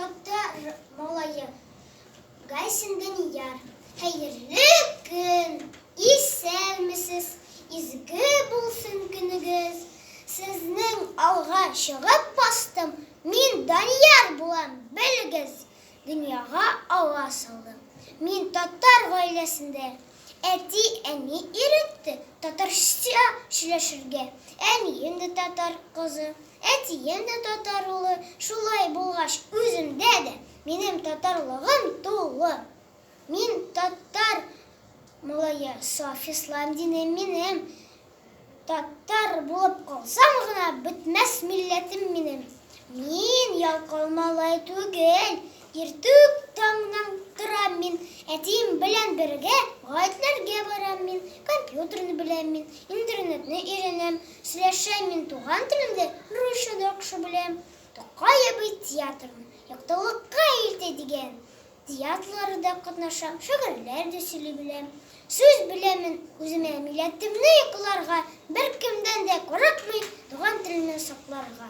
татар малае Гайсин Данияр. Хәерле көн! Исәнмесез! Изге булсын көнегез! Сезнең алга чыгып бастым, мин Данияр булам, белегез! Дөньяга аваз салдым. Мин татар гаиләсендә. Әти-әни өйрәтте татарча сөйләшергә. Әнием дә татар кызы, әтием дә татар улы. Шулай булгач, үземдә дә минем татарлыгым тулы. Мин татар малае, саф ислам дине минем. Татар булып калсам гына бетмәс милләтем минем. Мин ялкау малай түгел, иртүк таңнан торам мин, әтием белән бергә гаетләргә барам мин, компьютерны беләм мин, интернетны өйрәнәм, сөйләшәм мин туган телемдә, русча да яхшы беләм. Тукай абый театрны яктылыкка илтә дигән. Театрларда катнашам, шигырьләр дә сөйли беләм. Сүз беләмен үземә, милләтемне якларга, беркемнән дә курыкмыйм, туган телемне сакларга.